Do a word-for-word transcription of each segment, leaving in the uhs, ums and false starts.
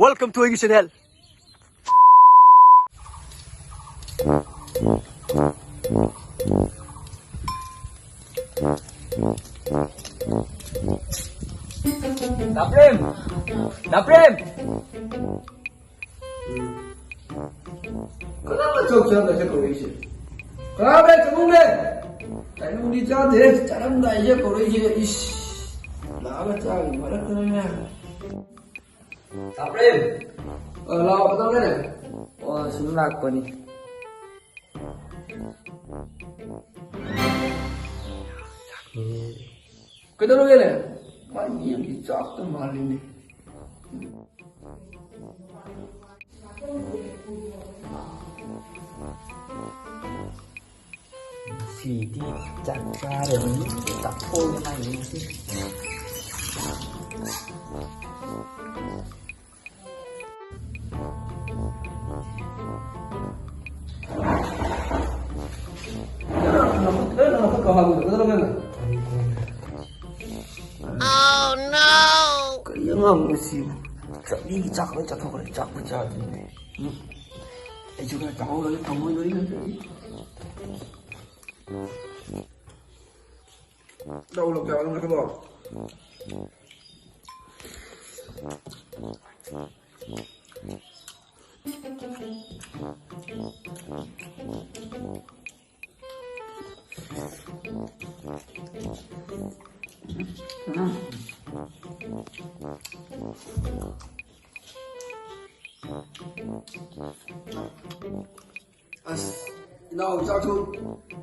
Welcome to our channel. ꯗꯥ ꯄ꯭ꯔꯦꯝ! ꯗꯥ ꯄ꯭ꯔꯦꯝ! ꯀꯅꯥꯅꯣ ꯆꯥꯛ ꯆꯥꯔꯝꯗꯥꯏꯗ ꯀꯧꯔꯛꯏꯁꯦ? ꯀꯅꯥꯅꯣ ꯆꯪꯉꯛꯎꯅꯦ? ꯀꯩꯅꯣꯗꯤ ꯆꯥꯗꯦ, ꯆꯥꯔꯝꯗꯥꯏꯗ ꯀꯧꯔꯛꯏꯁꯦ, ꯏꯁ! ꯂꯥꯛꯑꯒ ꯆꯥꯒꯤ ꯃꯔꯛꯇꯅꯦ꯫ ꯗꯥ ꯄ꯭ꯔꯦꯝ! ꯑ, ꯂꯥꯛꯑꯣ, ꯀꯩꯗꯧꯔꯒꯦ? ꯑꯣ, ꯁꯨꯝ ꯂꯥꯛꯄꯅꯤ꯫ ꯀꯩꯗꯧꯔꯒꯦꯅꯦ? ꯃꯥ ꯌꯦꯟꯒꯤ ꯆꯥꯛꯇ ꯃꯥꯜꯂꯤꯅꯦ꯫ ꯉꯁꯤꯗꯤ ꯆꯥꯛ ꯆꯥꯔꯅꯤ, ꯆꯥꯛꯊꯣꯛꯑꯒ ꯂꯥꯛꯑꯦ ꯉꯁꯤ꯫ ꯀꯔꯤ ꯑꯉꯥꯡꯅꯣ ꯁꯤꯕꯨ? ꯆꯥꯛꯅꯤꯒꯤ ꯆꯥꯛ ꯂꯣꯏ ꯆꯥꯊꯣꯛꯈ꯭ꯔꯦ, ꯆꯥꯛꯄꯨ ꯆꯥꯗ꯭ꯔꯤꯅꯦ꯫ ꯎꯝ꯫ ꯑꯩꯁꯨ ꯈꯔ ꯆꯥꯍꯧꯔꯒꯦ, ꯊꯝꯃꯣꯏ ꯂꯣꯏ ꯂꯩꯇ꯭ꯔꯗꯤ꯫ ꯂꯧ, ꯂꯧ, ꯆꯥꯕ ꯉꯥꯛꯇꯀꯣ꯫ ꯑꯁ, ꯏꯅꯥꯎ, ꯆꯥꯛꯁꯨ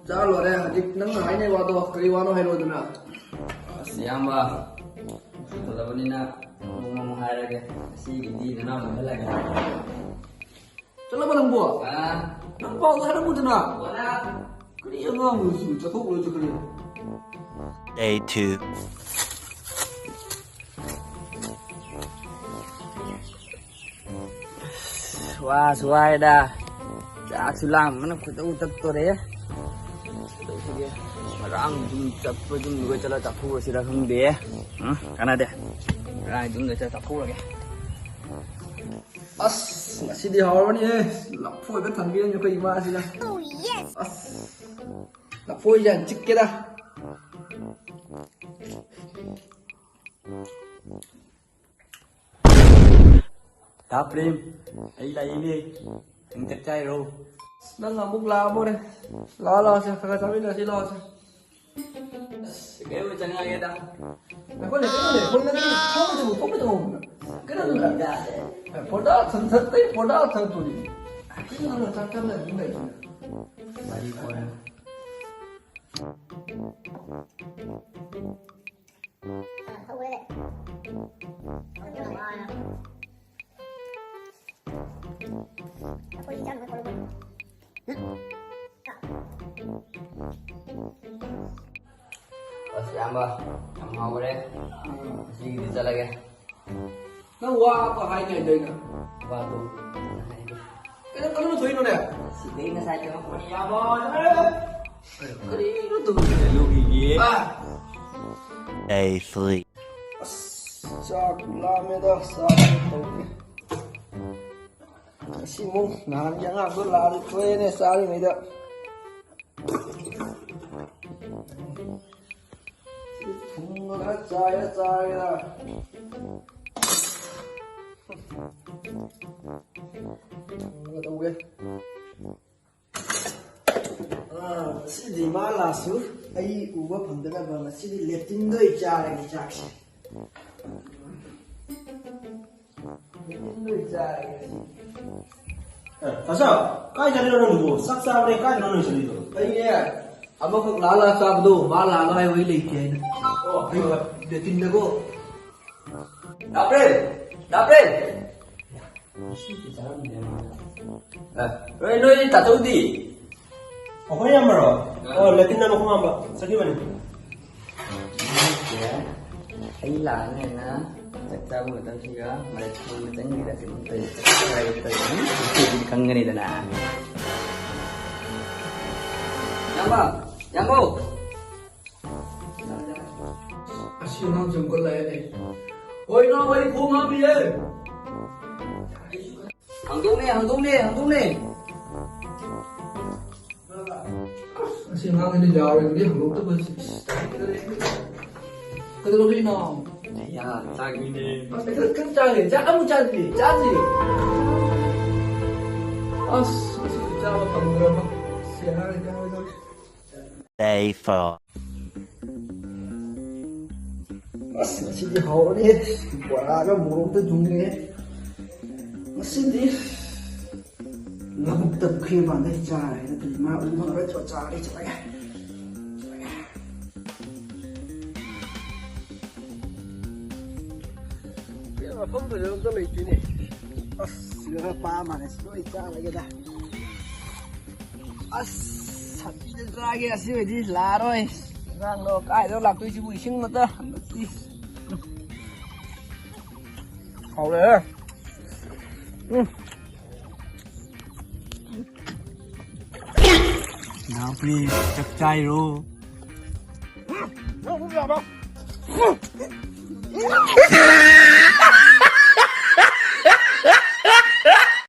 ꯆꯥ ꯂꯣꯏꯔꯦ꯫ ꯍꯧꯖꯤꯛ ꯅꯪꯅ ꯍꯥꯏꯅꯤꯡ ꯋꯥꯗꯣ ꯀꯔꯤ ꯋꯥꯅꯣ ꯍꯥꯏꯔꯣꯗꯅ꯫ ꯑꯁ, ꯏꯌꯥꯝꯕ, ꯐꯠꯇꯕꯅꯤꯅ ꯅꯣꯡꯃ ꯑꯃꯨꯛ ꯍꯥꯏꯔꯒꯦ꯫ ꯉꯁꯤꯒꯤꯗꯤ ꯅꯅꯥꯎ ꯅꯪꯍꯜꯂꯒꯦ꯫ ꯆꯠꯂꯕ ꯅꯪꯕꯣ? ꯑꯥ꯫ ꯅꯪ ꯄꯥꯎꯗꯣ ꯍꯥꯏꯔꯝꯃꯨꯗꯅ꯫ ꯀꯣꯟꯅ꯫ ꯀꯔꯤ ꯑꯉꯥꯡꯅꯣ ꯁꯤꯕꯨ? ꯆꯠꯊꯣꯛꯂꯣꯏ ꯆꯠꯈ꯭ꯔꯦ꯫ Day two. ꯋꯥꯁꯨ ꯋꯥꯏꯗ꯫ ꯆꯥꯛꯁꯨ ꯂꯥꯝꯕꯅ ꯈꯣꯏꯗꯧ ꯇꯠꯇꯣꯔꯦ꯫ ꯀꯩꯗꯧꯁꯤꯒꯦ? ꯉꯔꯥꯡ ꯑꯗꯨꯝ ꯆꯠꯄ ꯑꯗꯨꯝ ꯂꯣꯏ ꯆꯠꯂ ꯆꯥꯊꯣꯛꯑꯁꯤꯔ ꯈꯪꯗꯦ꯫ ꯎꯝ, ꯀꯥꯟꯅꯗꯦ꯫ ꯉꯔꯥꯡ ꯑꯗꯨꯝ ꯂꯣꯏ ꯆꯠꯂ ꯆꯥꯊꯣꯛꯎꯔꯒꯦ꯫ ꯑꯁ, ꯉꯁꯤꯗꯤ ꯍꯥꯎꯔꯅꯤꯍꯦ꯫ ꯂꯐꯣꯏꯒ ꯊꯝꯕꯤꯔꯅꯤ ꯑꯩꯈꯣꯏ ꯏꯃꯥꯁꯤꯅ꯫ ꯑꯁ, ꯂꯐꯣꯏꯁꯦ ꯌꯥꯝ ꯆꯤꯛꯀꯦꯗ꯫ ꯗꯥ ꯄ꯭ꯔꯦꯝ, ꯑꯩ ꯂꯥꯛꯏꯅꯦ꯫ ꯅꯪ ꯆꯥꯛ ꯆꯥꯏꯔꯣ? ꯅꯪ ꯑꯃꯨꯛ ꯂꯥꯛꯑꯕꯣꯅꯦ꯫ ꯂꯥꯛꯑꯣ, ꯂꯥꯛꯑꯣꯁꯦ, ꯈꯔ ꯈꯔ ꯆꯥꯃꯤꯟꯅꯁꯤ, ꯂꯥꯛꯑꯣꯁꯦ꯫ ꯑꯁ, ꯀꯩꯅꯣ ꯆꯪꯉꯛꯑꯒꯦꯗ꯫ ꯉꯥꯏꯈꯣꯅꯦ, ꯀꯩꯅꯣꯅꯦ, ꯐꯣꯟ ꯅꯪꯒꯤ ꯐꯣꯟ ꯇꯧꯕ, ꯐꯣꯟ ꯇꯧꯕ꯫ ꯀꯩꯅꯣꯅꯦ? ꯐꯣꯟꯗ ꯊꯝ-, ꯊꯝ-, ꯀꯩ ꯐꯣꯟꯗ ꯊꯝ ꯇꯧꯔꯤꯁꯦ? ꯀꯩꯅꯣ ꯅꯪꯅ ꯆꯥꯛ ꯆꯥꯝꯗ ꯑꯗꯨꯝ ꯂꯩꯔꯤꯁꯤꯅ? ꯋꯥꯔꯤ ꯐꯣꯟ꯫ ꯑ, ꯍꯧꯔꯦ꯫ ꯑꯩꯈꯣꯏ ꯏꯟꯁꯥꯡ ꯂꯣꯏ ꯍꯧꯔꯦ꯫ ꯑꯁ, ꯏꯌꯥꯝꯕ, ꯌꯥꯝ ꯍꯥꯎꯔꯦ꯫ ꯉꯁꯤꯒꯤꯗꯤ ꯆꯠꯂꯒꯦ꯫ ꯅꯪ ꯋꯥ ꯑꯃ ꯍꯥꯏꯅꯤ ꯍꯥꯏꯗꯥꯏꯅꯦ? ꯋꯥꯗꯣ ꯍꯥꯏꯒꯦ꯫ ꯀꯩꯅꯣ ꯀꯩꯅꯣ ꯊꯣꯛꯏꯅꯣꯅꯦ? ꯁꯤꯗꯩ ꯉꯁꯥꯏ ꯆꯪꯉꯛꯄꯅꯤ, ꯏꯌꯥꯝꯕ꯫ ꯀꯔꯤꯅꯣ ꯇꯧꯔꯤꯁꯦ? ꯂꯧꯈꯤꯒꯦ꯫ ꯑꯥ! Day three. ꯑꯁ, ꯆꯥꯛ ꯂꯥꯝꯃꯦꯗ, ꯆꯥꯛ ꯇꯧꯒꯦ꯫ ꯉꯁꯤ ꯑꯃꯨꯛ ꯅꯍꯥꯟꯒꯤ ꯑꯉꯥꯡꯗꯣ ꯂꯥꯛꯑꯗꯤ ꯊꯣꯛꯑꯦꯅꯦ ꯆꯥꯔꯤꯉꯩꯗ꯫ ꯊꯨꯝꯒ ꯈꯔ ꯆꯥꯏꯔ ꯆꯥꯔꯦꯗ꯫ ꯊꯨꯝꯒ ꯇꯧꯒꯦ꯫ ꯑꯥ, ꯉꯁꯤꯗꯤ ꯃꯥ ꯂꯥꯛꯑꯁꯨ ꯑꯩ ꯎꯕ ꯐꯪꯗꯅꯕ ꯉꯁꯤꯗꯤ ꯂꯦꯇꯤꯟꯗ ꯑꯣꯏ ꯆꯥꯔꯒꯦ ꯆꯥꯛꯁꯦ꯫ ꯂꯦꯇꯤꯟꯗ ꯑꯣꯏ ꯆꯥꯔꯒꯦ ꯉꯁꯤꯗꯤ꯫ ꯑꯦ, ꯇꯥꯆꯧ, ꯀꯥꯏ ꯆꯠꯂꯤꯅꯣ ꯅꯪꯕꯨ? ꯆꯥꯛ ꯆꯥꯕꯅꯦ, ꯀꯥꯏꯗꯅꯣ ꯅꯪ ꯆꯠꯂꯤꯗꯣ? ꯑꯩꯅꯦ, ꯑꯃꯈꯛ ꯂꯥꯛꯑ ꯂꯥꯛꯑ ꯆꯥꯕꯗꯣ, ꯃꯥ ꯂꯥꯛꯑꯒ ꯍꯥꯏꯕ ꯑꯩ ꯂꯩꯇꯦ ꯍꯥꯏꯅ꯫ ꯑꯣ, ꯑꯩ ꯍꯣꯏ꯫ ꯂꯦꯇꯤꯟꯗꯀꯣ꯫ ꯗꯥ ꯄ꯭ꯔꯦꯝ! ꯗꯥ ꯄ꯭ꯔꯦꯝ! ꯑꯦ, ꯅꯣꯏ, ꯅꯣꯏ ꯇꯥꯆꯧꯗꯤ? ꯑꯩꯈꯣꯏ ꯏꯌꯥꯝꯕꯔꯣ? ꯑꯥ꯫ ꯑꯣ, ꯂꯦꯇꯤꯟꯗ ꯃꯈꯣꯡ ꯍꯥꯝꯕ ꯆꯠꯈꯤꯕꯅꯤ꯫ ꯑꯩ ꯂꯥꯛꯑꯅꯦꯅ ꯆꯥꯛ ꯆꯥꯕ ꯃꯇꯝꯁꯤꯒ ꯃꯔꯛ ꯊꯣꯡꯕ ꯆꯪꯈꯤꯗ ꯀꯩꯅꯣꯝ ꯇꯧꯔꯤ꯫ ꯆꯥꯛ ꯆꯥꯔꯒꯦ ꯇꯧꯔꯤ꯫ ꯈꯪꯒꯅꯤꯗꯅ꯫ ꯏꯌꯥꯝꯕ! ꯏꯌꯥꯝꯕꯧ! ꯑꯁꯤ ꯑꯉꯥꯡꯁꯦ ꯑꯃꯨꯛꯀ ꯂꯥꯛꯑꯦꯅꯦ꯫ ꯍꯣꯏ, ꯏꯅꯥꯎ, ꯑꯩ ꯈꯣꯡ ꯍꯥꯝꯃꯤꯌꯦ꯫ ꯍꯥꯡꯗꯣꯛꯅꯦ, ꯍꯥꯡꯗꯣꯛꯅꯦ, ꯍꯥꯡꯗꯣꯛꯅꯦ꯫ ꯑꯁꯤ ꯑꯉꯥꯡꯁꯤꯅ ꯌꯥꯔꯣꯏꯗꯕꯗꯤ ꯍꯥꯡꯗꯣꯛꯇꯕꯁꯤ꯫ ꯀꯩꯗꯧꯔꯤꯅꯣ? ꯌꯥ, ꯆꯥꯛꯅꯤꯅꯦ꯫ ꯑꯁ, ꯀꯩꯗꯧ-, ꯀꯩꯝ ꯆꯥꯗꯦ꯫ ꯆꯥꯛ ꯑꯃꯨꯛ ꯆꯥꯗ꯭ꯔꯤ꯫ ꯆꯥꯗ꯭ꯔꯤ꯫ ꯑꯁ, ꯑꯁꯤ ꯆꯥꯕ ꯐꯪꯗ꯭ꯔꯕ꯫ ꯑꯁꯤ ꯑꯉꯥꯡꯁꯤ ꯌꯥꯔꯣꯏꯗꯧꯔꯤ꯫ Day four. ꯑꯁ, ꯉꯁꯤꯗꯤ ꯍꯥꯎꯔꯅꯤ꯫ ꯕꯣꯔꯥꯒ ꯃꯣꯔꯣꯛꯇ ꯌꯨꯡꯉꯦ꯫ ꯉꯁꯤꯗꯤ ꯂꯧꯕꯨꯛꯇ ꯄꯨꯈ꯭ꯔꯤ ꯃꯄꯥꯟꯗ ꯆꯥꯔꯦ꯫ ꯅꯠꯇ꯭ꯔꯗꯤ ꯃꯥ ꯎ ꯐꯪꯉꯔꯣꯏ꯫ ꯆꯥꯔꯦ, ꯆꯠꯂꯒꯦ꯫ ꯃꯐꯝ ꯐꯖꯕ ꯑꯝꯇ ꯂꯩꯇꯦꯅꯦ꯫ ꯑꯁ, ꯁꯤꯗ ꯈꯔ ꯄꯥ ꯃꯥꯜꯂꯦ꯫ ꯁꯤ ꯂꯣꯏ ꯆꯥꯔꯒꯦꯗ꯫ ꯑꯁ, ꯁꯟꯊꯤꯗ ꯆꯥꯒꯦ꯫ ꯑꯁꯤ ꯑꯣꯏꯗꯤ ꯂꯥꯛꯑꯔꯣꯏ꯫ ꯑꯉꯥꯡꯗꯣ ꯀꯥꯏꯗ ꯂꯥꯛꯇꯣꯏꯁꯤꯕꯨ, ꯏꯁꯤꯡ ꯃꯠꯇ ꯍꯟꯗꯛꯇꯤ꯫ ꯍꯥꯎꯔꯦ꯫ ꯎꯝ꯫ ꯏꯅꯥꯎꯄꯤ, ꯆꯥꯛ ꯆꯥꯏꯔꯣ?